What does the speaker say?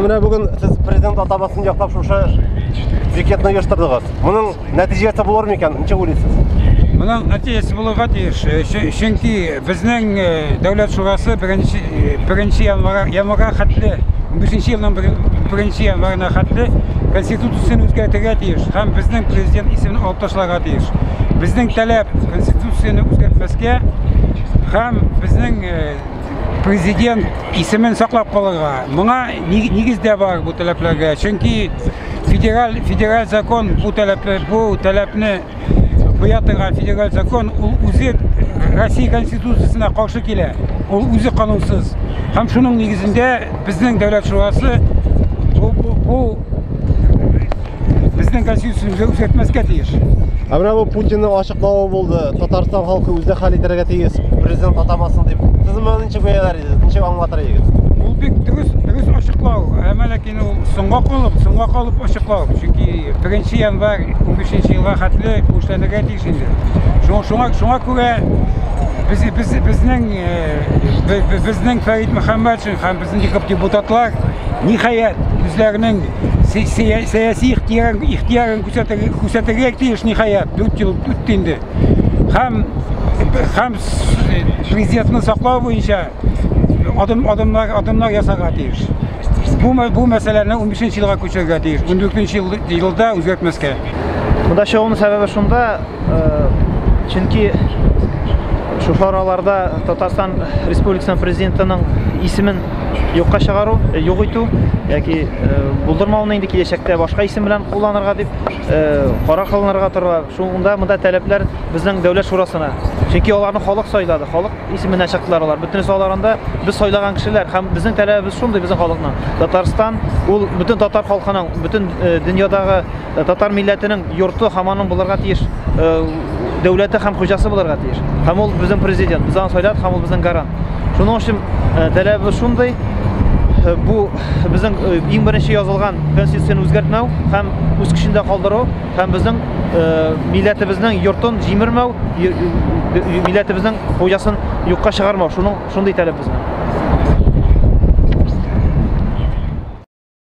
Менә бүген сез президент атамасын яклап шушы пикетны оештырдыгыз. Моның нәтиҗәсе булыр микән? Ничек уйлыйсыз? Моның нәтиҗәсе булырга тиеш. Чөнки безнең Дәүләт шурасы беренче январьга хәтле, 15 елның беренче январына хәтле Конституцияне үзгәртергә тиеш һәм безнең президент исемен алып ташларга тиеш. Безнең таләп Конституцияне үзгәртмәскә һәм безнең президент исемен саклап калырга. Моңа нигез дә бар бу таләпләргә. Чөнки федераль закон бу таләпне куя торган федераль закон ул үзе Россия Конституциясенә каршы килә. Ул үзе канунсыз. Һәм шуның нигезендә безнең Дәүләт шурасы бу безнең Конституцияне үзгәртмәскә тиеш. Ә менә бу Путинның ачыклавы булды. Татарстан халкы үзе хәл итәргә тиеш президент атамасын дип. Сез моны ничек бәяләр идегез? Ничек аңлатыр идегез? Ул бик дөрес ачыклау. Әмма ләкин ул соңга калып ачыклау. Чөнки 1 январь 15 елга хәтле бу эшләнергә тиеш инде. Шуңа күрә безнең Фәрит Мөхәммәтшин һәм безнең күп депутатлар ниһаять үзләренең сәяси ихтыярын күрсәтергә тиеш ниһаять 4 ел үтте инде. Һәм президентны саклау буенча адымнар ясарга тиеш. Бу мәсьәләне 15 елга күчерергә тиеш. 14 елда үзгәртмәскә. Монда чыгуның сәбәбе шунда, чөнки шушы араларда Татарстан Республикасының президентының исемен юкка чыгару, юк итү яки булдырмауны инде киләчәктә башка исем белән кулланырга дип карар кылынырга тора. Шунда монда таләпләр безнең Дәүләт шурасына. Чөнки аларны халык сайлады, халык исеменнән чыктылар алар. Бөтенесе аларында без сайлаган кешеләр һәм безнең таләбебез шундый безнең халыкның. Татарстан ул бөтен татар халкының, бөтен дөньядагы татар милләтенең йорты һәм аның булырга тиеш дәүләте һәм хуҗасы булырга тиеш. Һәм ул безнең президент, без аны сайладык һәм ул безнең гарант. Шуның өчен таләбебез шундый, бу безнең иң беренче язылган конституцияне үзгәртмәү һәм үз көчендә калдыру һәм безнең милләтебезнең йортын җимермәү, милләтебезнең хуҗасын юкка чыгармау. Шуның шундый таләп безнең.